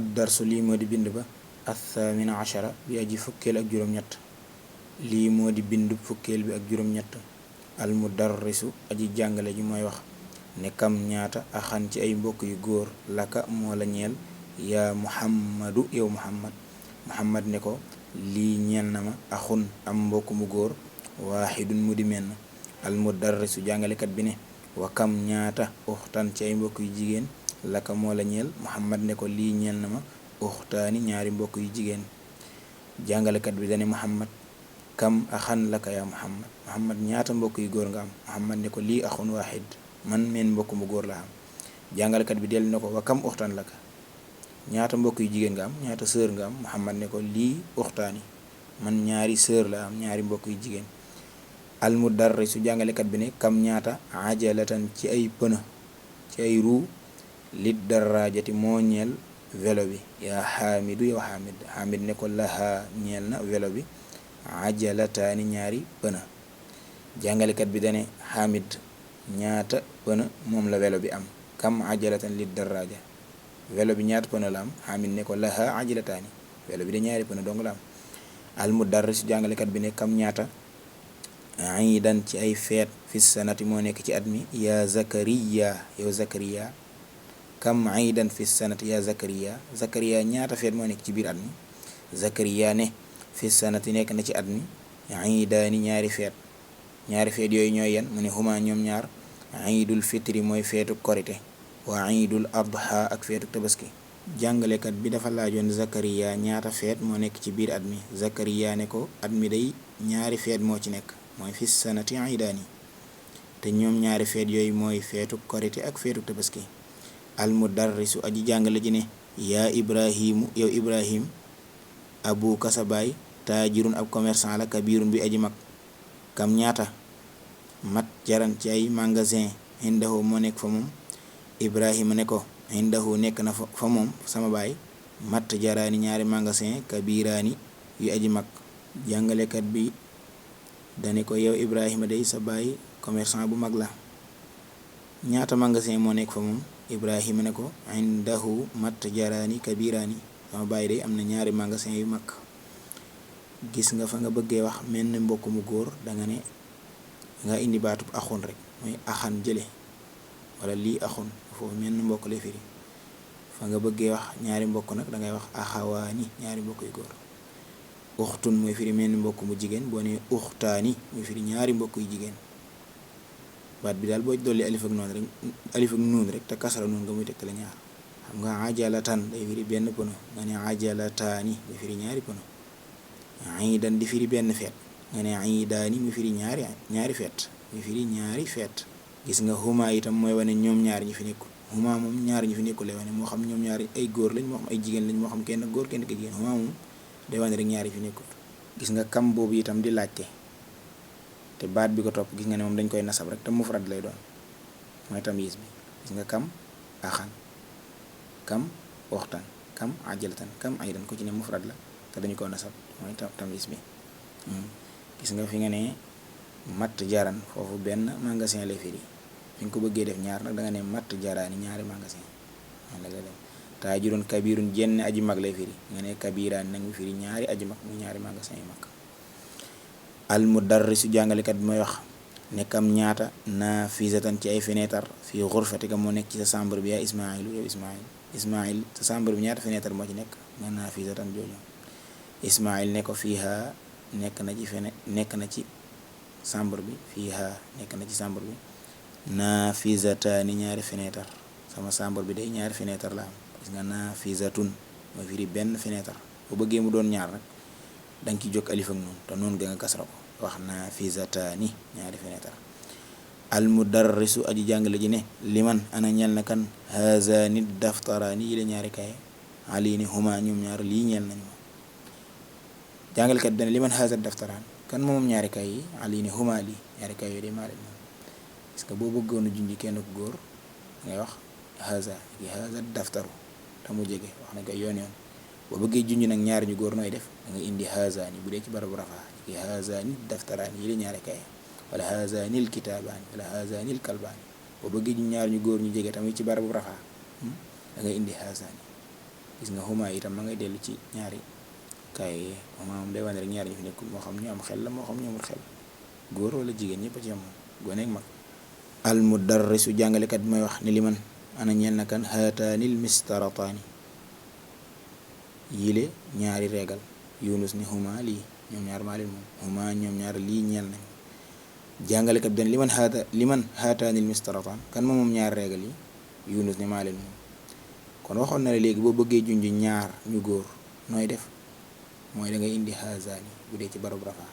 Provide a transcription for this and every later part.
ad-darsu lii moo di bind ba athamina achara bi aji fukkeel ak juróom-ñett. lii moo di bind fukkeel bi ak juróom-ñett. almudarrisu aji jàngale ji mooy wax ne kam ñaata axan ci ay mbokk yu góor laka moo la ñeel yaa muhammadu yow muhammad. muhammad ne ko lii ñeel na ma axun am mbokk mu góor waaxidun mu di menn. almudarrisu jàngalekat bi ne wa kam ñaata uxtan ci ay mbokk yu jigéen laka moo la ñeel. muhammad ne ko lii ñeel na ma uxtaani ñaari mbokk yu jigéen. jàngalekat bi dane muhammad kam axan laka yaa muhammad. muhammad ñaata mbokk yu góor nga am. muhammad ne ko lii axun waaxid man meen mbokk mu góor la am. jàngalekat bi dellu ne ko wa kam uxtan laka ñaata mbokk yu jigéen nga am ñaata sœur nga am. muhammad ne ko lii uxtaani man ñaari sœur la am ñaari mbokk yu jigéen. almudarrisu jàngalekat bi ne kam ñaata ajalatan ci ay pëna ci ay ruu lit daraajati moo ñeel vélo bi yaa xaamidu yow xaamid. xaamid ne ko lahaa ñeel na vélo bi ajalataani ñaari pëna. jàngalekat bi dane xaamid ñaata pëna moom la vélo bi am. kam ajalatan lit daraaja vélo bi ñaata pëna la am. xaamid ne ko lahaa ajalataani vélo bi de ñaari pëna dong la am. almudarris jàngalekat bi ne kam ñaata iidan ci ay feet fi sanati moo nekk ci at mi yaa zakariya yow zakariya. kam iidan fi sanati yaa zakariya. zakariya ñaata feet moo nekk ci biir at mi. zakariya ne fi sanati nekk na ci at mi iidaani ñaari feet. ñaari feet yooyu ñooy yan mu ne huma ñoom ñaar iidul fitri mooy feetu korite wa iidul adha ak feetu tabaski. jàngalekat bi dafa laajoon zakariya ñaata feet moo nekk ci biir at mi. zakariya ne ko at mi day ñaari feet moo ci nekk mooy fi sanati iidaani te ñoom ñaari feet yooyu mooy feetu korite ak feetu tabaski. almudarrisu aji jàngale ji ne yaa ibrahimu yow ibrahim abu kasabaay taajirun ab commerçant la kabirun bi aji mag. kam ñaata mat jaran ci ay magasin indahu moo nekk fa moom. ibrahima ne ko indahu nekk na fa moom sama baay mat jaraani ñaari magasin kabiraani yu aji mag. jàngalekat bi dane ko yow ibrahima day sa baay commerçant bu mag la ñaata magasin moo nekk fa moom. ibrahima ne ko indahu mat jaraani kabiraani sama baay day am na ñaari magasin yu mag. gis nga fa nga bëggee wax mel ni mbokk mu góor danga ne nga indi baatub axun rek mooy axan jële wala lii axun foofu mel ni mbokk lay firi. fa nga bëggee wax ñaari mbokk nag dangay wax axawaani ñaari mbokk yu góor. uxtun mooy firi mel ni mbokk mu jigéen boo ne uxtaani mooy firi ñaari mbokk yu jigéen. baat bi daal boo dolli alif ak noon rek alif ak nuun rek te kasara nuun nga muy tegtale ñaar. xam nga ajalatan day firi benn pëno nga ne ajalataani muy firi ñaari pëno. iidan di firi benn feet nga ne iidaani mu firi ñaari feet mu firi ñaari feet. gis nga huma itam mooy wane ñoom ñaar ñi fi nekkul. huma moom ñaar ñi fi nekkul lay wane moo xam ñoom ñaar ay góor lañ moo xam ay jigéen lañ moo xam kenn góor kenn ki jigéen. huma moom day wane rek ñaar yi fi nekkul. gis nga kam boobu itam di laajte te baat bi ko topp gis nga ne moom dañ koy nasab rek te mufrad lay doon mooy tamyiz bi. gis nga kam axan kam waxtaan kam ajalatan kam aydan ko ci ne mufrad la te dañu ko nasab mooy tamyiz bi. gis nga fi nga ne matt jaran foofu benn magasin lay firi. fi nga ko bëggee def ñaar nag danga ne matt jaraani ñaari magasin la nga dem. taajirun kabirun jenn aji mag lay firi nga ne kabiraani nag mu firi ñaari aji mag muy ñaari magasin yu mag. almudarrisu jàngalekat bi mooy wax ne kam ñaata naafizatan ci ay fenêtre fii xurfatika moo nekk ci sa chambre bi yaa ismailu yow ismail sa chambre bi ñaata fenêtre moo ci nekk nga naafizatan jooju. ismail ne ko fiiha nekk na ci chambre bi fiiha nekk na ci chambre bi naafizataani ñaari fenêtre sama chambre bi day ñaari fenêtre la am. gis nga naafizatun mooy firi benn fenêtre boo bëggee mu doon ñaar rek danga ci jokk alif ak noonu te noonu ga nga kasra ko wax naafizataani ñaari fenêtre. almudarrisu aji jàngale ji ne liman ana ñel na kan haazani daftaraani yi la ñaari kaye ali ni huma ñoom ñaar lii ñel nañu ma. jàngalekat bi dane liman haazani daftaraan kan moom ñaari kay yi ali ni huma lii ñaari kay yooyu de maa leen moom. parce que boo bëggoon a junji kenn ku góor ngay wax haza gi haza daftaru te mu jege wax nañ koy yoon boo bëggee junj nag ñaari ñu góor nooy def da nga indi hazaani bu dee ci barabu rafaa gi hazaani daftaraani yi la ñaari kay wala hazaanil kitaabaani wala hazaanil kalbaani boo bëggee junj ñaari ñu góor ñu jege tamit ci barabu rafaa da nga indi hazaani gis nga huma itam ma ngay dellu ci ñaari kaay huma moom day wane rek ñaari ñu fi nekkul moo xam ñu am xel la moo xam ñu amul xel góor wala jigéen ñëpp a ci am gone ak mag. al mudarrisu jàngalekat bi may wax ne li man ana ñeel na kan haataanil mistarataani yile ñaari reegal yunus ni huma lii ñoom ñaar maa leen moom huma ñoom ñaar lii ñeel nañ jàngalekat bi den li man haataanil mistarataan kan moom ñaari reegal yi yunus ni maa leen moom kon waxoon na la léegi boo bëggee junj ñaar ñu góor nooy def mooy da ngay indi hazaani bu dee ci barab rafaa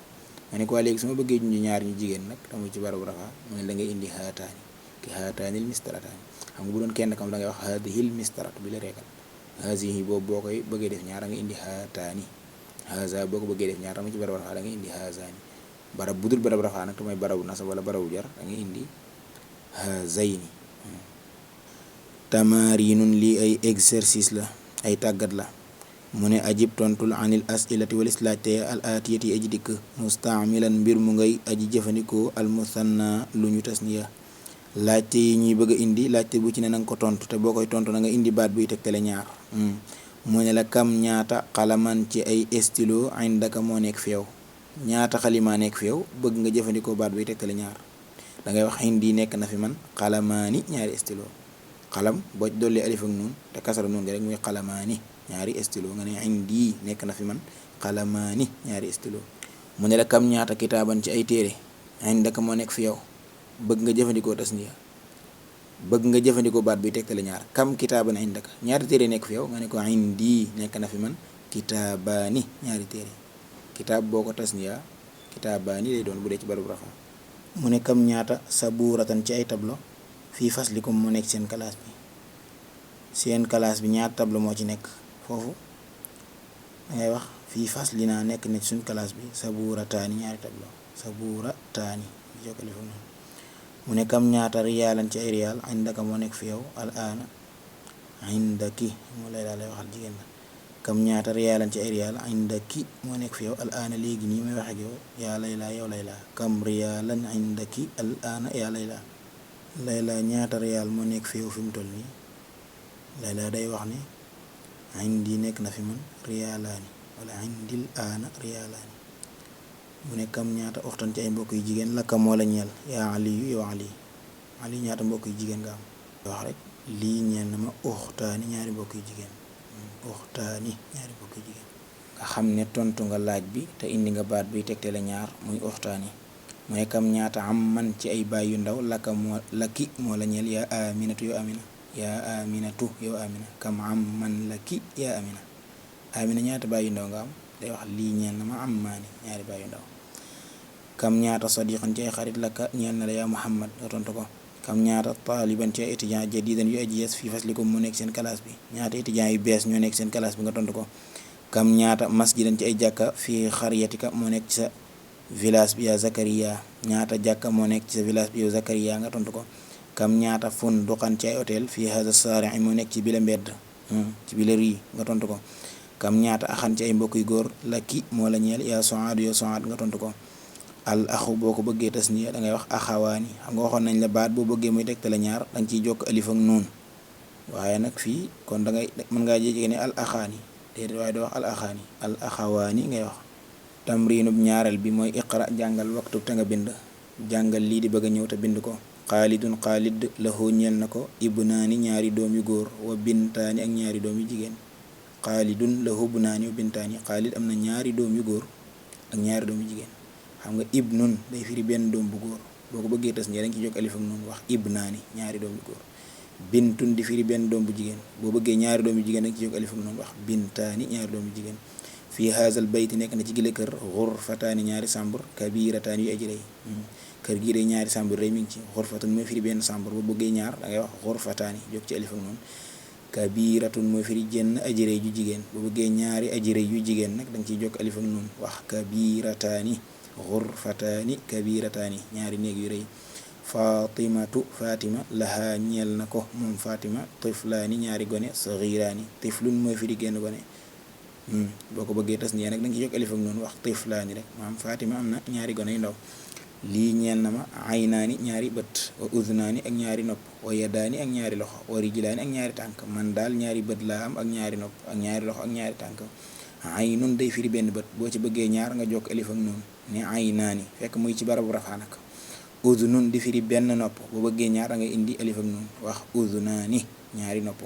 ma ne ko léegi su ma bëggee junj ñaar ñu jigéen nag tamu ci barab rafaa mu ne da ngay indi haataani ki haataanil mistarataani xam nga bu doon kenn kam da ngay wax haadihil mistarat bi la reegal hazihi boobu boo koy bëggee def ñaar da ngay indi haataani haza boo ko bëggee def ñaar tamu ci barab rafaa da ngay indi hazaani barab budul barab rafaa nag te mooy barabu nasab wala barabu jar da ngay indi hazayni. tamarinun lii ay exercice la ay tàggat la mu ne ajib tontul anil asilati walis laajte al atiyati aji dikk mustaamilan mbir mu ngay aji jëfandikoo al musanna lu ñu tasniya laajte yi ñuy bëgg a indi laajte bu ci ne nanga ko tontu te boo koy tontu na nga indi baat buy tegtale ñaar mu ne la kam ñaata xalaman ci ay stylo indaka moo nekk fi yow ñaata xalimaa nekk fi yow bëgg nga jëfandikoo baat buy tegtale ñaar da ngay wax indi nekk na fi man xalamaani ñaari stylo xalam boo dolli alif ak nuun te kasara nuun gi rek muy xalamaani ñaari stylo nga ne indi nekk na fi man xalamaani ñaari stylo mu ne la kam ñaata kitaaban ci ay téere indaka moo nekk fi yow bëgg nga jëfandikoo tasniya bëgg nga jëfandikoo baat buy tegtale ñaar kam kitaaban indaka ñaari téere nekk fi yow nga ne ko indi nekk na fi man kitaabaani ñaari téere kitaab boo ko tasniya kitaabaani lay doon bu dee ci barab rafa mu ne kam ñaata sabuuratan ci ay tableau fii faslikum mu nekk seen classe bi ñaata tableau moo ci nekk foofu dangay wax fii fasli naa nekk na ci suñ classe bi sabuurataani ñaari tableau sabuurataani jokkale foofu noonu mu ne kam ñaata riyaalan ci ay riyaal indaka moo nekk fi yow al aana indaki moo lay daal lay waxal jigéen la kam ñaata riyaalan ci ay riyaal indaki moo nekk fi yow al aana léegi nii may wax ak yow yaa laylaa yow laylaa kam riyaalan indaki al aana yaa laylaa laylaa ñaata riyaal moo nekk fi yow fi mu toll nii laylaa day wax ne indi nekk na fi man riyaalaani wala indil aana riyaalaani mu ne kam ñaata uxtan ci ay mbokk yu jigéen la kam moo la ñeel yaa aliyu yow ali ñaata mbokk yu jigéen nga am wax rek lii ñeel na ma uxtaani ñaari mbokk yu jigéen uxtaani ñaari mbokk yu jigéen nga xam ne tontu nga laaj bi te indi nga baat bi tegte la ñaar muy uxtaani mu ne kam ñaata am man ci ay baay yu ndaw laki moo la ñeel yaa aminatu yow amina yaa aminatu yow amina kam am man laki yaa amina ñaata baay yu ndaw nga am day wax lii ñeel na ma am maani ñaari baay yu ndaw kam ñaata sadiqan ci ay xarit laka ñeel na la yaa muhammad nga tontu ko kam ñaata taaliban ci ay étudiant jadidan yu aji yees fii faslikum mu nekk seen classe bi ñaata étudiant yu bees ñoo nekk seen classe bi nga tontu ko kam ñaata masjidan ci ay jàkka fii xariyatika moo nekk ci sa village bi yaa Zakariya ñaata jàkka moo nekk ci sa village bi yow Zakariya nga tontu ko kam ñaata funduqan ci ay hôtel fii haza saari moo nekk ci bile mbedd ci bile rii nga tontu ko kam ñaata axan ci ay mbokk yu góor la ki moo la ñeel yaa Soad yow Soad nga tontu ko al axu boo ko bëggee tasniya da ngay wax axawaani xam nga waxoon nañ la baat boo bëggee muy tegtale ñaar danga ciy jokk alif ak nuun waaye nag fii kon da ngay mën ngaa jege ne al axaani déedéet waaye doo wax al axaani al axawaani ngay wax. tamriinub ñaareel bi mooy iqra jàngal waxtu te nga bind jàngal lii di bëgg a ñëw te bind ko xaalidun xaalid lahu ñeel na ko ibnaani ñaari doom yu góor wa bintaani ak ñaari doom yu jigéen xaalidun lahu ibnaani wa bintaani xaalid am na ñaari doom yu góor ak ñaari doom yu jigéen xam nga ibnun day firi benn doom bu góor boo ko bëggee tas ñee dañ ci jokk alif ak noonu wax ibnaani ñaari doom yu góor bintun di firi benn doom bu jigéen boo bëggee ñaari doom yu jigéen dañ ci jokk alif ak noonu wax bintaani ñaari doom yu jigéen fii haazal bayti nekk na ci gile kër xurfataani ñaari sàmbur kabirataani yu aji rëy kër gii day ñaari sàmbur rëy mi ngi ci xurfatun mooy firi benn sàmbur boo bëggee ñaar da ngay wax xurfataani jokk ci alif ak noonu kabiratun mooy firi jenn aji rëy ju jigéen boo bëggee ñaari aji rëy yu jigéen nag da nga ciy jokk alif ak noonu wax kabirataani xurfataani kabirataani ñaari néeg yu rëy fatimatu fatima laha ñeel na ko moom fatima tiflaani ñaari gone saghiraani tiflun mooy firi genn gone boo ko bëggee tas nii nag da nga ci jokk alif ak noonu wax tiflaani rek maam fatima am na ñaari gone yu ndaw lii ñeel na ma aynaani ñaari bët wa udnaani ak ñaari nopp wa yadaani ak ñaari loxo wa rijlaani ak ñaari tànk man daal ñaari bët laa am ak ñaari nopp ak ñaari loxo ak ñaari tànk aynun day firi benn bët boo ci bëggee ñaar nga jokk alif ak noonu ne aynaani fekk muy ci barabu rafaa nag udnun di firi benn nopp boo bëggee ñaar nga indi alif ak noonu wax udnaani ñaari nopp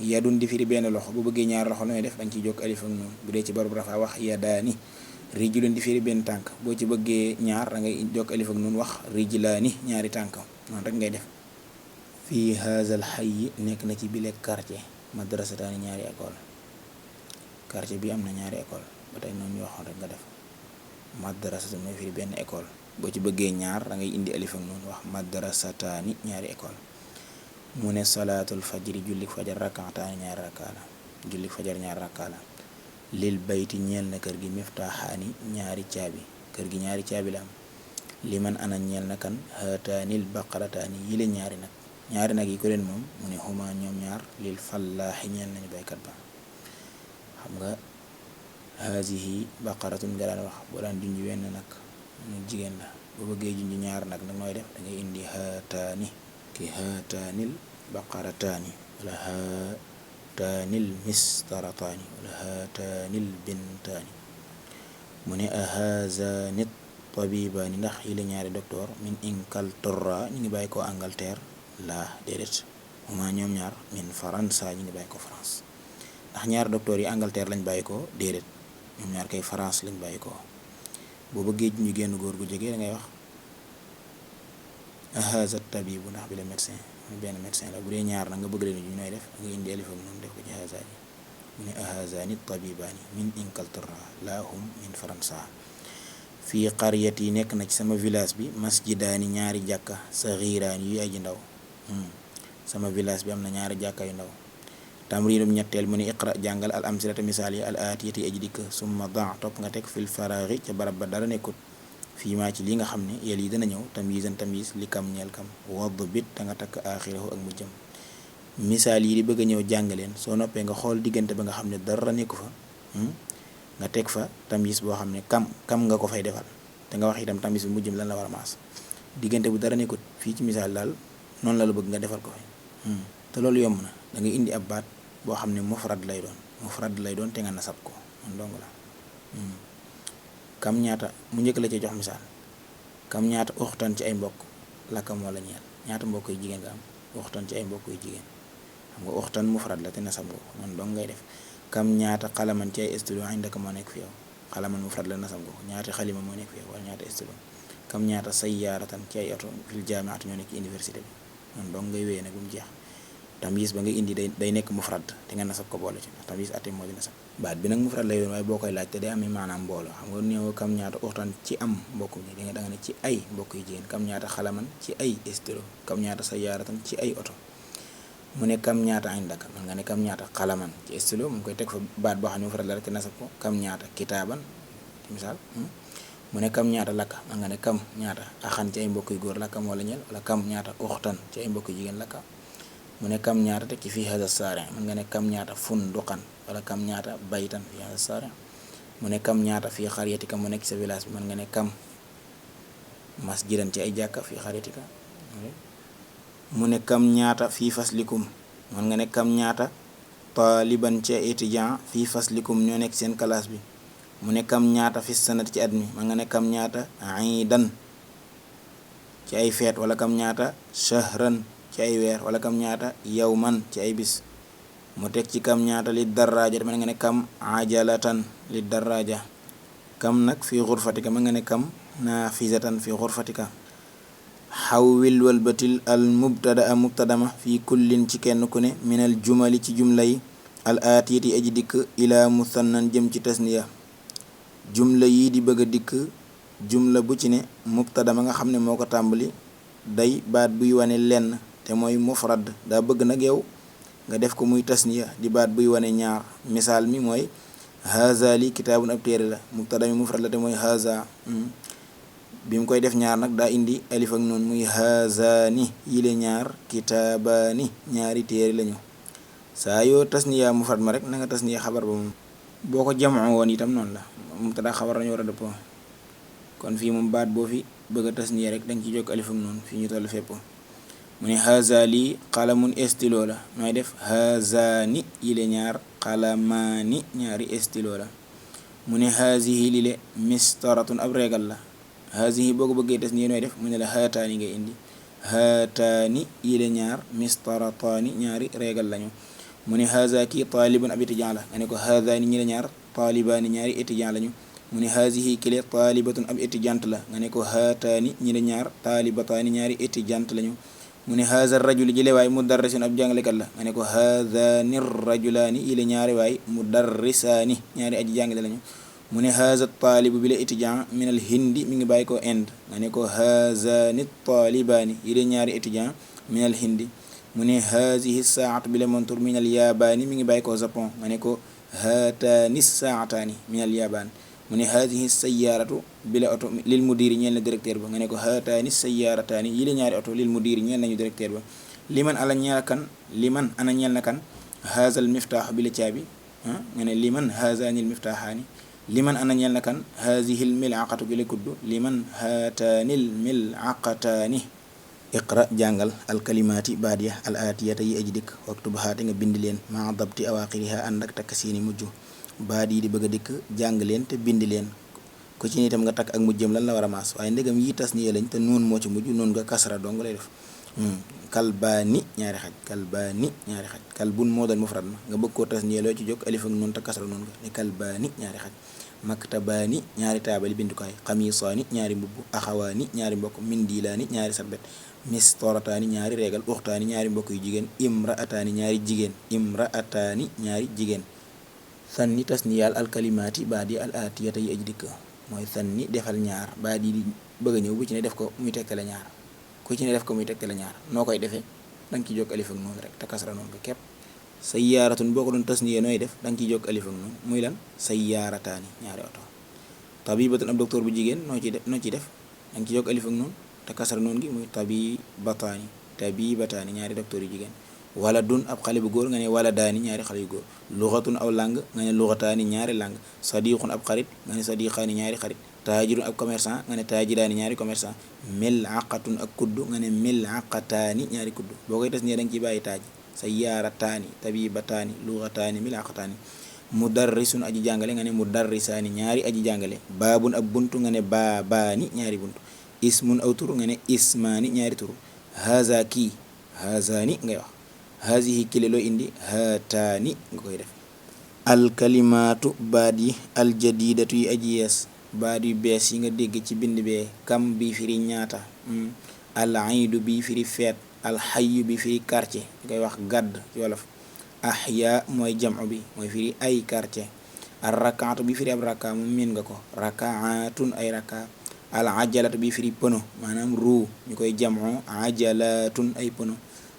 yadun di firi benn loxo boo bëggee ñaari loxo nooy def dañ ciy jokk alif ak noonu bu dee ci barabu rafaa wax yadaani rijlun di firi benn tànk boo ci bëggee ñaar da ngay jokk alif ak noonu wax rijlaani ñaari tànk noonu rek ngay def fii haazal hayyi nekk na ci bile quartier madrasataani ñaari école quartier bi am na ñaari école ba tey noonu ñu waxoon rek nga def madrasata mooy firi benn école boo ci bëggee ñaar da ngay indi alif ak noonu wax madrasataani ñaari école mu ne salaatul fajri jullik fajar rakataani ñaari rakkaa la jullik fajar ñaari rakkaa la lil bayti ñeel na kër gi miftaaxaani ñaari caabi kër gi ñaari caabi la am liman ana ñeel na kan haataanil baqarataani yile ñaari nag yi ko leen moom mu ne huma ñoom ñaar lil fallaaxi ñeel nañu baykat ba xam nga haasihi baqaratun nga daan wax boo daan junj wenn nag mu jigéen la boo bëggee junj ñaar nag nooy def da ngay indi haataani ki haataanil baqarataani wala haataanil mistarataani wala haataanil bintaani mu ne ahaazaani tabibaani ndax yi la ñaari docteur min Inglaterra ñu ngi bàyyi ko Angleterre laa déedéet huma ñoom ñaar min Faransa ñu ngi bàyyi ko France ndax ñaari docteur yi Angleterre lañ bàyyi ko déedéet ñoom ñaar kay France lañ bàyyi ko boo bëggee ñu génn góor gu jege da ngay wax ahaza tabibu ndax bi la médecin benn médecin la bu dee ñaar na nga bëgg leen ñu nooy def nga indi alif ak noonu def ko ci hazaani mu ne ahazani tabibaani min Inglaterra laa hum min Faransa fii qaryat yi nekk na ci sama village bi masjidaani ñaari jàkka saxiiraani yu aji ndaw sama village bi am na ñaari jàkka yu ndaw tamrinum ñetteel mu ne iqra jàngal al amsilata misaal yi al aatiyati aji dikk summa da topp nga teg fil faraaxi ca barab ba dara nekkut fii maa ci li nga xam ne yel yi dana ñëw tamyiizan tamyiz li kam ñeel kam wadd bit da nga takk aaxirahu ak mujjam misaal yi di bëgg a ñëw jàngaleen soo noppee nga xool diggante ba nga xam ne dara nekku fa nga teg fa tamyiz boo xam ne kam nga ko fay defal te nga wax itam tamyiz bu mujjam lan la war a maas diggante bu dara nekkut fii ci misaal daal noonu la bëgg nga defal ko fi te loolu yomb na da nga indi ab baat boo xam ne mufrad lay doon te nga nasab ko man dong la kam ñaata mu njëkk la ci jox misaal kam ñaata uxtan ci ay mbokk lakkam wala ñeel ñaata mbokk yu jigéen nga am uxtan ci ay mbokk yu jigéen xam nga uxtan mufrad la te nasab ko man dong ngay def kam ñaata xalaman ci ay stylo indaka moo nekk fi yow xalaman mufrad la nasab ko ñaata xalima moo nekk fi yow wala ñaata stylo kam ñaata sayyaaratan ci ay oto fil jaamiati ñoo nekk ci université bi man dong ngay wéyee nag bu mu jeex tamyiz ba nga indi day nekk mufrad te nga nasab ko boole ci ndax tamyiz ate moo di nasab baat bi nag mufrad lay doon waaye boo koy laaj te day amee maanaam mbooloo xam nga néew kam ñaata uxtaan ci am mbokk mi da nga ne ci ay mbokk yu jigéen kam ñaata xalaman ci ay estero kam ñaata sayaaratan ci ay oto mu ne kam ñaata indaka man nga ne kam ñaata xalaman ci estero mu koy teg fa baat boo xam ne mufrad la rek te nasab ko kam ñaata kitaaban ci misaal mu ne kam ñaata lakka man nga ne kam ñaata axan ci ay mbokk yu góor lakka moo la ñeel wala kam ñaata uxtaan ci ay mbokk yu jigéen lakka mu ne kam ñaata tekki fii hada saari mën nga ne kam ñaata funduqan wala kam ñaata baytan fii hada saari mu ne kam ñaata fii xariyatika mu nekk sa village bi mën nga ne kam masjidan ci ay jàkka fii xariyatika mu ne kam ñaata fii faslikum mën nga ne kam ñaata taaliban ci ay étudiant fii faslikum ñoo nekk seen classe bi mu ne kam ñaata fi sanati ci at mi mën nga ne kam ñaata iidan ci ay feet wala kam ñaata shahran ci ay weer wala kam ñaata yawman ci ay bis mu teg ci kam ñaata li daraaja mën nga ne kam ajalatan li daraaja kam nag fi xurfatika mën nga ne kam naafizatan fi xurfatika xawwil walbatil al mubtadama fi kullin ci kenn ku ne minal jumali ci jumla yi al aatiyati aji dikk ila musannan jëm ci tasniya jumla yi di bëgg a dikk jumla bu ci ne mubtadama nga xam ne moo ko tàmbali day baat buy wane lenn te mooy mufrad daa bëgg nag yow nga def ko muy tasniya di baat buy wane ñaar misaal mi mooy haza li kitaabun ab téere la mubtada mi mufrad la te mooy haza bi mu koy def ñaar nag daa indi alif ak noonu muy hazaani yile ñaar kitaabaani ñaari téere lañu saa yoo tasniya mufrad ma rek na nga tasniya xabar ba moom boo ko jamoo woon itam noonu la mubtada xabar lañu war a dëppoo kon fii moom baat boo fi bëgg a tasniya rek danga ci jokk alif ak noon fi ñu toll fépp. mu ne haza lii qalamun stylo la nooy def hazaani yile ñaar qalamaani ñaari stylo la. mu ne hazihi lile mistaratun ab regal la. hazihi boo ko bëggee tasniya nooy def mu ne la haataani ngay indi haataani yile ñaar mistarataani ñaari regal lañu. mu ne haza kii taalibun ab étudiant la nga ne ko hazaani ñi la ñaar taalibaani ñaari étudiant lañu. mu ne hazihi kile taalibatun ab étudiante la nga ne ko haataani ñi la ñaar taalibataani ñaari étudiante lañu. mu ne haza rajuli jële waay mudarrisun ab jàngalekat la nga ne ko hazaani rajulaani yile ñaari waay mudarrisaani ñaari aji jàngale lañu. mu ne haza taalibu bi la étudiant min al hindi mi ngi bàyyi ko Inde nga ne ko hazaani taalibaani yile ñaari étudiant min al hindi. mu ne hazihi saatu bi la montur min al yabaani mi ngi bàyyi ko Japon nga ne ko haataani saataani min al yabaan. mu ne haadihi sayyaratu bi la oto lil mudiri ñeel na directeur ba nga ne ko haataani sayyarataani yi la ñaari oto lil mudiri ñeel nañu directeur ba. liman ala ñeel kan liman ana ñeel na kan haazal miftaaxu bi la caabi nga ne liman haazaanil miftaaxaani. liman ana ñeel na kan haazihil milaqatu bi la kuddu liman haataanil milaqataani. iqra jàngal alkalimaati baadiya al aatiyata yi aji dikk waktub haate nga bind leen maa dabti awaaxiriha ànd ak takk seeni mujj. baat yi di bëgg a dikk jàng leen te bind leen ko ci nitam nga takk ak mujjëm lan la war a maas waaye ndegam yi tasniya lañ te nuun moo ci mujj nuun nga kasra dong lay def. kalbaani ñaari xaj kalbaani ñaari xaj kalbun moo doon mufrad ma nga bëgg koo tasniya loo ci jokk alif ak nuun te kasra nuun nga ne kalbaani ñaari xaj. maktabaani ñaari taabali bindukaay xamisaani ñaari mbubb axawaani ñaari mbokk mindilaani ñaari sarbet mistorataani ñaari reegal uxtaani ñaari mbokk yu jigéen imraataani ñaari jigéen imraataani ñaari jigéen. sanni tasniyaal alkalimaati baadi al aatiyata yi aji dikk mooy sanni defal ñaar baadi di bëgg a ñëw bu ci ne def ko muy tegtale ñaar ku ci ne def ko muy tegtale ñaar noo koy defee danga ciy jokk alif ak noonu rek te kasra noonu ko képp. sayyaaratun boo ko doon tasniya nooy def danga ciy jokk alif ak noonu muy lan sayyaarataani ñaari oto. tabibatun ab docteur bu jigéen noo ciy def danga ciy jokk alif ak noonu te kasra noonu gi muy tabibataani ñaari docteur yu jigéen. wala dun ab xale bu góor nga ne wala daani ñaari xale yu góor. luxatun aw lang nga ne luxataani ñaari lang. sadiqun ab xarit nga ne sadiqaani ñaari xarit. taajirun ab commerçant nga ne taajiraani ñaari commerçant. milaqatun ak kuddu nga ne milaqataani ñaari kuddu boo koy tas nii da nga ciy bàyyi taaji. sayyarataani tabibataani luxataani milaqataani. mudarrisun aji jàngale nga ne mudarrisaani ñaari aji jàngale. baabun ab buntu nga ne baabaani ñaari buntu. ismun aw tur nga ne ismaani ñaari tur. haza kii hazaani ngay wax. hazihi kile loo indi haataani nga koy def. alkalimaatu baat yi aljadidatu yi aji yees baat yu bees yi nga dégg ci bind bee. kam bi firi ñaata. al aydu bi firi feet. alxayu bi firi quartier nga koy wax gàdd ci wolof. ahya mooy jamu bi mooy firi ay quartier. al rakaatu bi firi ab raka moom miin nga ko rakaatun ay raka. al ajalatu bi firi pëno maanaam ruu ñu koy jamoo ajalatun ay pëno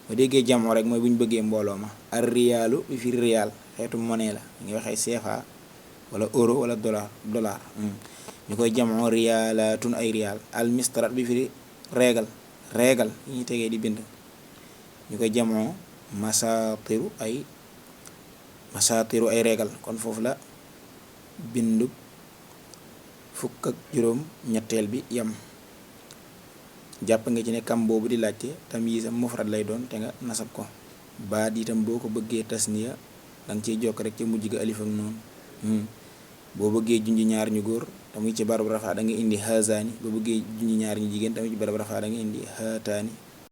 ba déggee jamoo rek mooy bu ñu bëggee mbooloo ma. ar riyaalu bi firi riyaal xeetu monnaie la ngi waxee CFA wala euro wala dollar ñu koy jamoo riyaalatun ay riyaal. al mistarat bi firi régal yi ñuy tegee di bind ñu koy jamoo masatiru ay régal. kon foofu la bindu fukk ak juróom ñetteel bi yam jàpp nga ci ne kam boobu di laajte tamyiizam mufrad lay doon te nga nasab ko. baat itam boo ko bëggee tasniya danga ciy jokk rek ca mujj ga alif ak noonu. boo bëggee junji ñaar ñu góor tamuy ci barab rafaa da nga indi hazaani boo bëggee junji ñaar ñu jigéen tamuy ci barab rafaa da nga indi haataani